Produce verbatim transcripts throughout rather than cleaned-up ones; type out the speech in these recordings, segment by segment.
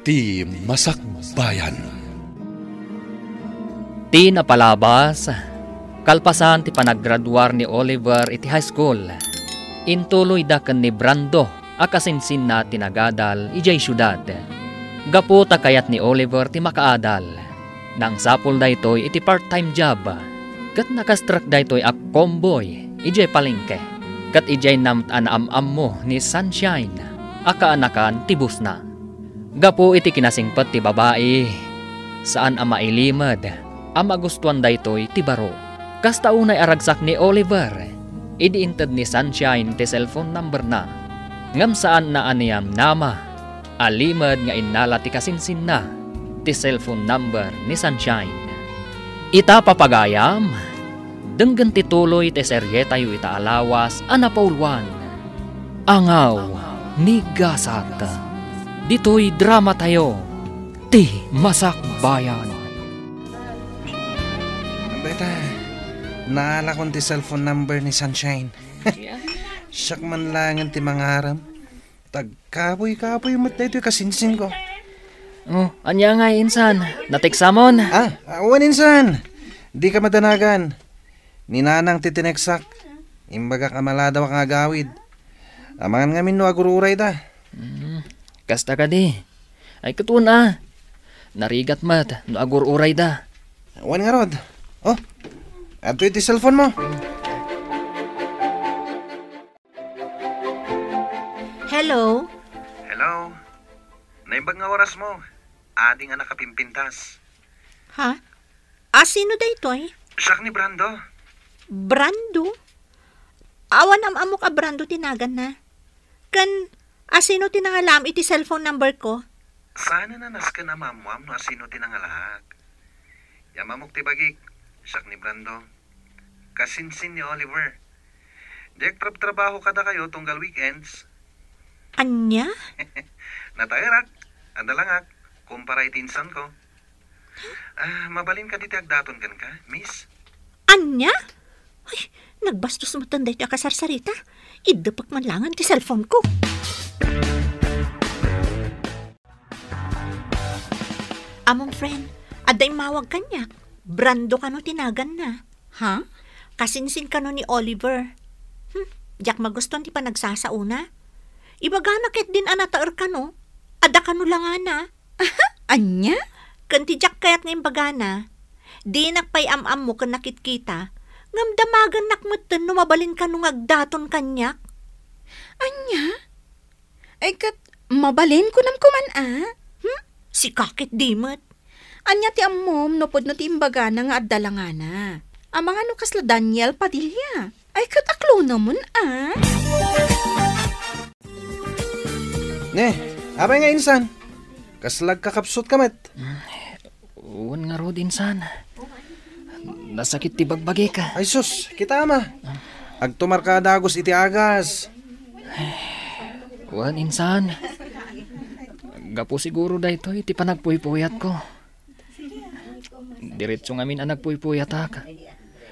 Ti Masakbayan. Ti napalabas, kalpasan ti panaggraduar ni Oliver iti high school, intuloyda ken ni Brando a kasinsinna ti nagadal idiay siudad. Gapu ta kayat ni Oliver ti makaadal, nangsapul daytoy iti part-time job, ket nakastrek daytoy a convoy idiay palengke, ket idiay naam-, a naam-ammo ni Sunshine a kaanakan ti bossna. Gapu iti kinasingpet ti babai, saan a mailimed a magustuan daytoy ti baro. Kasta unay a ragsak ni Oliver idi inted ni Sunshine ti cellphone numberna. Ngem saanna a niyamnama a limed nga innala ti kasinsinna ti cellphone number ni Sunshine. Ita, papagayam, denggen ti tuloy ti serietayo ita a lawas a napauluan, Angaw ni Gasat. Ditoy dramatayo, Ti Masakbayan. Beta, naalakon ti cellphone number ni Sunshine. Siak man laengen ti mangarem. Tagkapuy-kapuy met daytoy kasinsinko. Oh, ania ngay, insan? Nateksamon? Ah, ah, wen, insan. Dika madanagan. Ni Nanang ti tineksak. Imbagak a maladawak nga agawid. Amangan ngamin no agur-urayda. Hmm, kasta kadi. Ay, ket wen a. Narigat met no agur-urayda. Wen ngarud. Oh, adtoy ti cellphone mo. Hello? Hello? Naimbag nga oras mo. Adi nga nakapimpintas. Ha? A, sino daytoy? Siak ni Brando. Brando? Awan am-ammok a Brando ti naganna. Ken, a, sino ti nangalaam iti cellphone number ko? Saan a nasken a maammoam no a sino ti nangalaak. Yamamok ti bagik, siak ni Brando. Kasinsin ni Oliver. Diak trabtrabaho kadakayo tunggal weekends. Ania? Nataerak, adalangak, kumpara iti insanko. Ah, mabalin kadi ti agdaton kenka, miss? Ania? Ay, nagbastos metten daytoy a kasarsarita. Iddepek man laengen ti cellphone ko. Among friend, adda immawag kaniak. Brando kano ti naganna. Ha? Kasinsin kano ni Oliver. Hmm, diak magustuan ti panagsasaona. Ibagana ketdin a nataer kano. Adda kano langana. Ania? Ken ti diak kayat nga imbagana, dinak pay am-ammo ken nakitkita, ngem damagennak metten no mabalin kano nga agdaton kaniak. Ania? Ay, ket mabalin kunam koman a? Hmm? Sika ketdi met. Ania ti ammom no pudno ti imbagana nga adda langana? Amangan no kasla Daniel Padilla. Ay, ket aklonemon a? Ne, apay nga insan? Kasla agkakapsutka met? Wen ngarud, insan. Nasakit ti bagbagik. Ay sus, kita ama. Agtumarka a dagus iti agas. Wen, insan. Gapu siguro daytoy ti panagpuypuyatko. Diretso ngamin a nagpuypuyatak.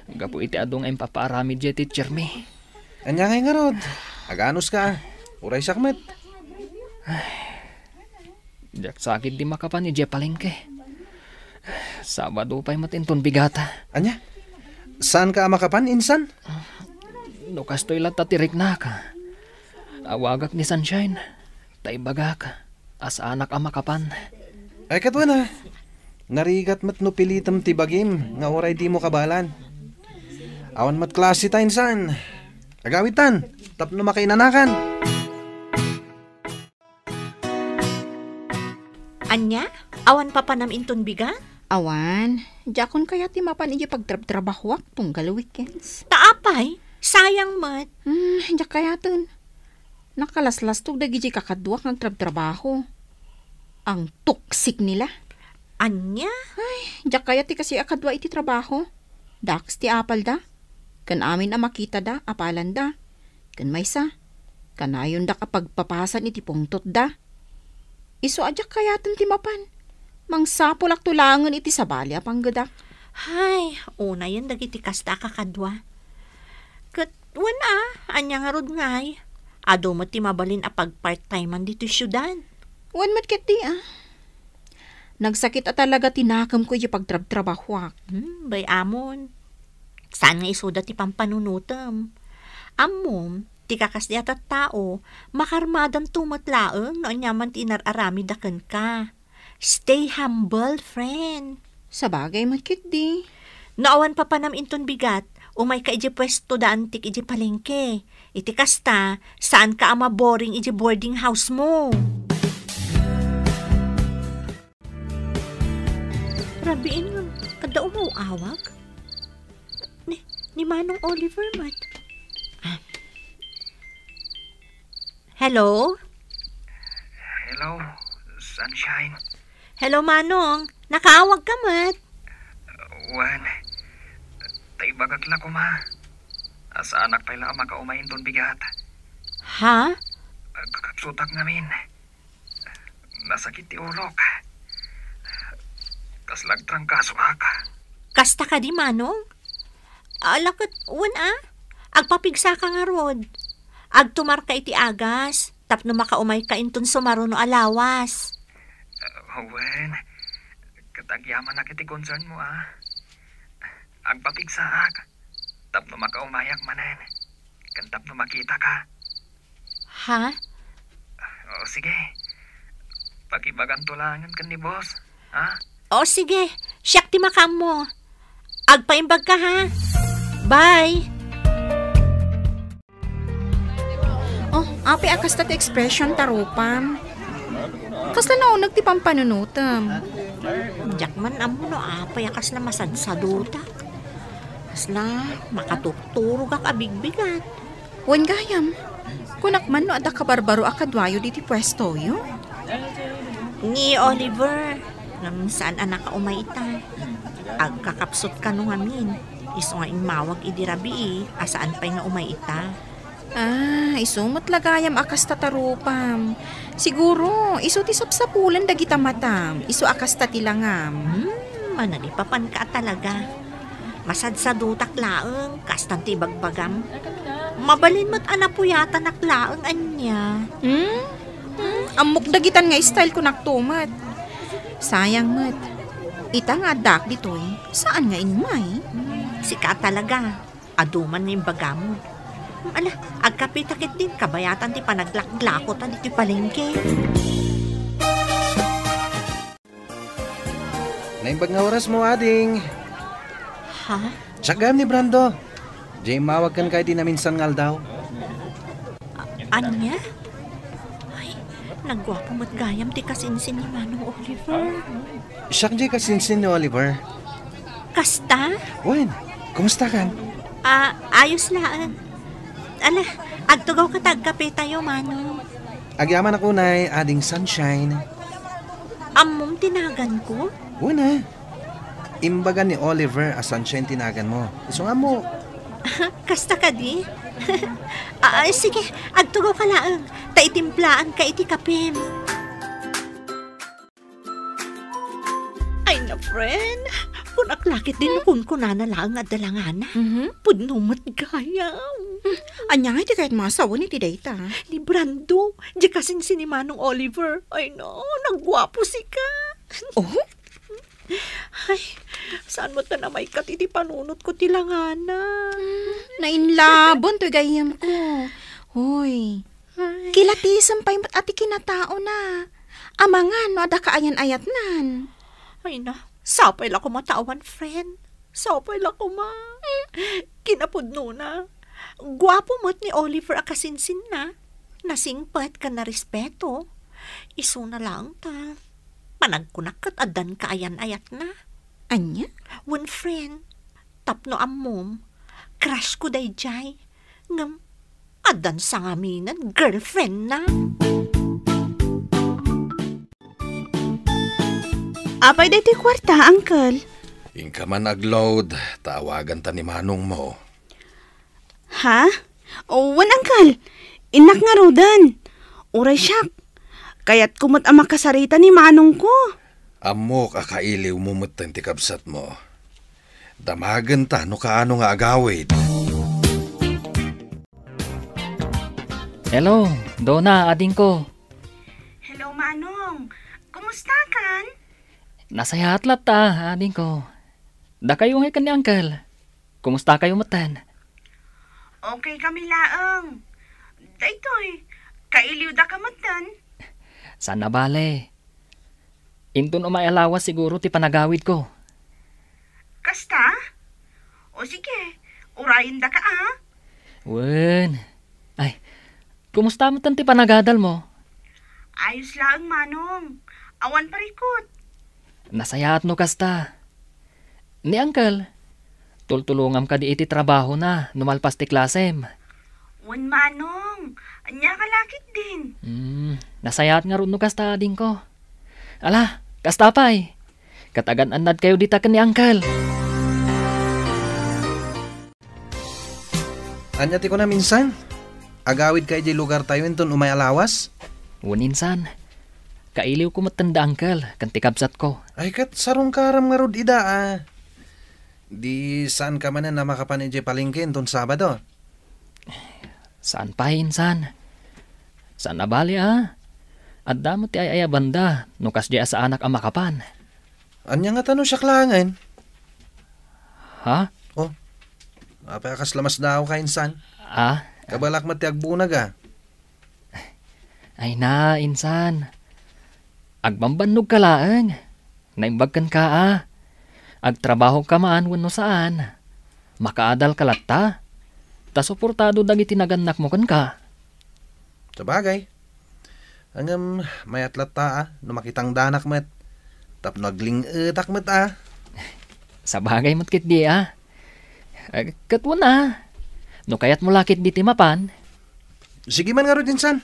Gapu iti adu nga impapaaramid diay teacher mi. Ania ngay ngarud? Aganuska. Uray siak met. Diak sakit di makapan idiay palengke. Sabado pay met inton bigata. Ania? Saanka a makapan, insan? No kastoy latta ti riknak, awagak ni Sunshine, ta ibagak a saanak a makapan. Ay, ket wen a. Narigat met no pilitem ti bagim nga uray dimo kabaelan. Awan met klase ta, insan. Agawidtan, tapno makainanakan. Ania? Awan papanam inton bigat? Awan. Diakon kayat ti mapan idiay pagtrabtrabahoak tunggal weekends. Ta apay? Sayang met. Hmm, diak kayaten. Nakalaslastog dagiti kakaduak nga agtrabtrabaho. Ang toxic nila. Ania? Ay, diak kayat ti kasi a kadua iti trabaho. Dakes ti apalda. Ken amin a makitada, apalanda. Ken maysa, kanayondak a pagpapasan iti pungtotda. Isu a diak kayaten ti mapan. Mangsapulakto laengen iti sabali a panggedak. Hay, unayen dagiti kasta a kakadua. Ket wen a, ania ngarud ngay? Adu met ti mabalin a pagpart-timean ditoy siudad. Wen met ketdi a. Nagsakit a talaga ti nakemko iti pagtrabtrabahuak. Hmm, bay amon. Saan nga isuda ti pampanunutem? Ammom, ti kakasdi a tattao, makarmadanto met laeng no aniaman ti inar-aramidda kenka. Stay humble, friend. Sabagay met ketdi. No awan papanam inton bigat, umayka iti puesto da antik iti palengke. Iti kasta, saanka a maboring iti boarding house mo. Rabiin nga, adda umaw-awag? Ni, ni Manong Oliver met. Ah. Hello? Hello, Sunshine. Hello, Manong. Nakaawag ka met? Wen, ta ibagak la koma a saanak pay la a makaumay inton bigat. Ha? Kakapsutak ngamin. Nasakit ti ulok. Kasla agtrangkasoak. Kasta kadi, Manong? Ala ket, wen a, agpapigsaka ngarud. Agtumarka iti agas, tapno makaumayka inton sumaruno a lawas. Ah, wen, ket agyamanak iti concern mo, a. Agpapigsaak tapno makaumayak manen, ken tapno makitaka. Ha? O, sige. Pakibaganto laengen ken ni boss, ha? O, sige. Siak ti makaammo. Agpaimbagka, ha? Bye! Oh, apay a kasta ti expression ta rupam? Kasla nauneg ti pampanunutem? Diak man ammo no apay a kasla masadsadutak. Kasla makaturturogak a bigbigat. Wen gayam, kunak man no adda kabarbaro a kaduayo diti puestoyo? Ni Oliver, ngem saan a nakaumay ita. Agkakapsut kano ngamin, isu nga immawag idi rabii a saan pay nga umay ita. Ah, isu met la gayam a kasta ta rupam. Siguro, isu ti sapsapulan dagita matam, isu a kasta ti langam. Hmm, managipapanka a talaga. Masadsadutak laeng, kastan ti ibagbagam. Mabalin met a napuyatanak laeng ania. Hmm? Hmm? Ammok dagitan nga style ko naktumet. Sayang met. Ita nga addak ditoy, saan nga immay? Hmm, sika talaga. Adu man nga imbagam. Ala, agkapita ketdin, kabayatan ti panaglakota ditoy palengke. Naimbag nga oras mo, ading. Ha? Siak gayam ni Brando. Diay immawag kenka idi naminsan nga aldaw. A-, ania? Ay, nagguapo met gayam ti kasinsin ni Manong Oliver. Siak diay kasinsin ni Oliver. Kasta? Wen, kumustakan? Ah, ayos laeng. Ala, agtugawka ta agkapetayo, Manong. Agyamanak unay, ading Sunshine. Ammom ti naganko? Wen a. Imbaga ni Oliver a Sunshine ti naganmo. Isu nga ammo. Kasta kadi? Ah, sige, agtugawka laeng. Ta itimplaanka iti kapem. Ay na, friend. Kunak la ketdin no kunkunana laeng nga adda langana. Mhm. Pudno met gayam. Hmm. Ania nga iti kayatmo a sawen iti dayta? Ni Brando, diay kasinsin ni Manong Oliver. Ay na, nagguapo sika. Oh? Ay, saan met ta namaykat iti panunotko ti langana? Hmm, nainlaben toy gayyemko. Hoy, ay. Kilatisem pay met a ti kinataona. Amangan no adda kaayan-ayatnan. Ay na, sapay la koma ta awan friend. Sapay la koma. Kinapudnona, guapo met ni Oliver a kasinsinna. Nasingpet ken narespeto. Isuna laeng ta, panagkunak ket addan kaayan-ayatna. Ania? Wen friend, tapno ammom, crush ko daydiay. Ngem, addan sangaminen girlfriendna. Apay daytoy kuarta, Uncle? Inka man agload, ta awaganta ni manongmo. Ha? O, wen, Uncle. Innak ngaruden. Uray siak, kayatko met a makasarita ni manongko. Ammok a kailiwmo metten ti kabsatmo. Damagenta no kaano nga agawid. Hello, Dona, adingko. Hello, Manong. Kumusta kan? Nasayaat latta, adingko. Dakayo ngay ken ni Uncle. Kumustakayo metten? Okay kami laeng. Daytoy, kailiwda ka metten. Saan a bale. Inton umay a lawas siguro ti panagawidko. Kasta? O sige, urayendaka, a. Wen. Ay, kumusta metten ti panagadalmo? Ayos laeng, Manong. Awan parikut. Nasayaat no kasta. Ni Uncle, tultulongam kadi iti trabahona no malpas ti klasem? Wen, Manong. Ania ka lakit din? Hmm, nasayaat ngarud no kasta, adingko. Ala, kasta pay. Ket agan-annadkayo dita ken ni Uncle. Ania ti kunam, insan? Agawidka idiay lugartayo inton umay a lawas? Wen, insan. Kailiwko metten da Uncle ken ti kabsatko. Ay, ket sarungkaram ngarud ida, a. Di saanka manen a makapan idiay palengke inton Sabado? Saan pay, insan. Saan a bale, a. Adda met ti ay-ayabanda no kasdiay a saanak a makapan. Ania ngata no siak laengen? Ha? Oh, apay a kasla masdaawka, insan? A? Kabalak met ti agbunag, a. Ay na, insan. Agbambannogka laeng. Naimbag kenka, a. Agtrabahoka man wenno saan, makaadalka latta. Ta suportado dagiti nagannakmo kenka. Sabagay. Ngem, mayat latta, a, no makitangdanak met. Tapno agling-etak met, a. Sabagay met ketdi, a. Eh, ket wen, a. No kayatmo la ketdi ti mapan. Sige man ngarud, insan.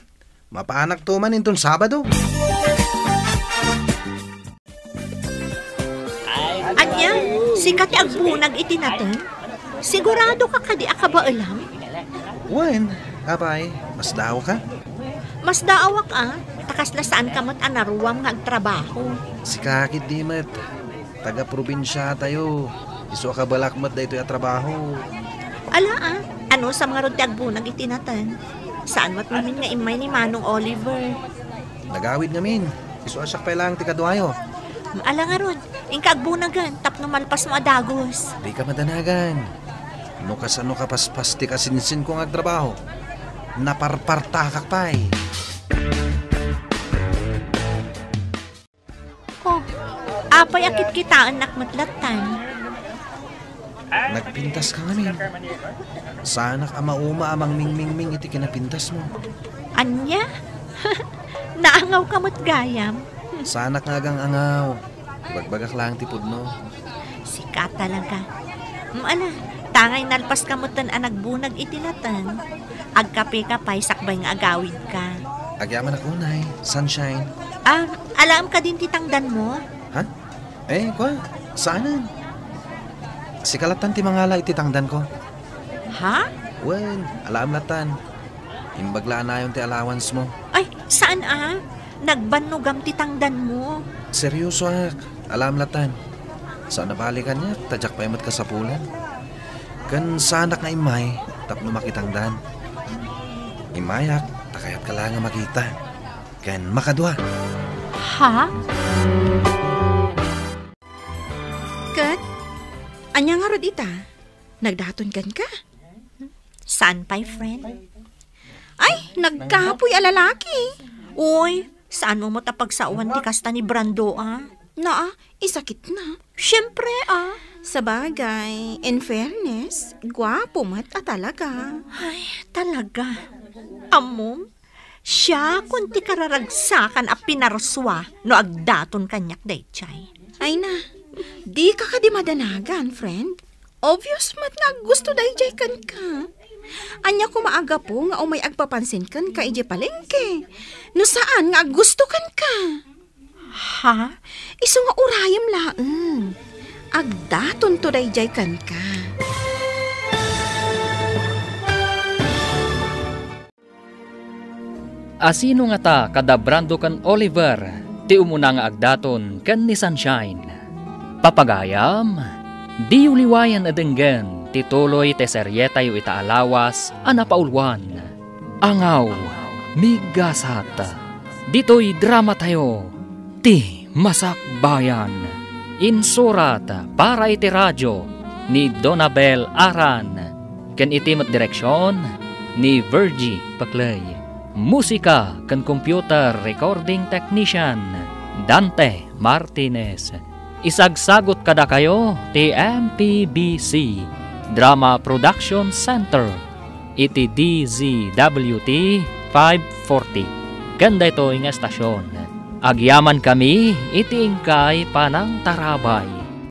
Mapanakto man inton Sabado. Ania, sika ti agbunag iti nateng? Siguradoka kadi a kabaelam? Wen, apay, masdaawka? Masdaawak, a, ta kasla saanka met a naruam nga agtrabaho. Sika ketdi met, taga-probinsiatayo. Isu a kabalak met daytoy a trabaho. Ala, a, anusam ngarud ti agbunag iti nateng? Saan met ngamin nga immay ni Manong Oliver? Nagawid ngamin. Isu a siak pay laeng ti kaduayo. Ala ngarud, inka agbunagen tapno malpasmo a dagus. Dika madanagan. No kasano kapaspas ti kasinsinko nga agtrabaho, naparpartakak pay. Oh, apay a kitkitaennak met lattan? Nagpintaska ngamin. Saanak a mauma a mangmingmingming iti kinapintasmo. Ania? Naangawka met gayam? Saanak nga agang-angaw. Ibagbagak laeng ti pudno. Sika talaga. Mm, ala, tangay nalpaska metten a nagbunag iti nateng. Agkapeka pay sakbay nga agawidka. Agyamanak unay, Sunshine. Ah, alaem kadin ti tangdanmo? Ha? Eh, kua, saanen. Sika lattan ti mangala iti tangdanko. Ha? Wen, alaem lattan. Imbag la a nayon ti allowancemo. Ay, saan a? Nagbannogam ti tangdanmo. Seryosoak. Alaem lattan. Saan a bale kaniak, ta diak pay met kasapulan. Ken saanak nga immay tapno makitangdan. Immayak, ta kayatka la nga makita. Ken makadua. Ha? Ket, ania ngarud ita? Nagdaton kenka? Saan pay, friend? Ay, nagkapoy a lalaki. Uy, saanmo met a pagsaoan ti kasta ni Brando, a? Naa, isakitna. Siempre, a. Sabagay, in fairness, guapo met a talaga. Ay, talaga. Ammom, siakon ti kararagsakan a pinarsua no agdaton kaniak daydiay. Ay na, dika kadi madanagan, friend. Obvious met nga aggusto daydiay kenka. Ania koma a gapu nga umay agpapansin kenka idiay palengke? No saan nga aggusto kenka? Ha? Isu nga urayem laeng. Agdatonto daydiay kenka. Asino ngata kada Brando ken Oliver ti umuna nga agdaton ken ni Sunshine? Papagayam, diyo liwayan a denggen ti tuloy ti serietayo ita a lawas a napauluan, Angaw, Migasat. Ditoy dramatayo, ti Masakbayan. Insurat para iti radio ni Donabel Aran, ken iti met direksion ni Virgie Paclay. Musika ken computer recording technician, Dante Martinez. Isagsagut kadakayo ti M P B C Drama Production Center iti D Z W T five forty. Ken daytoy nga estasion, agyamankami iti inkay panangtarabay.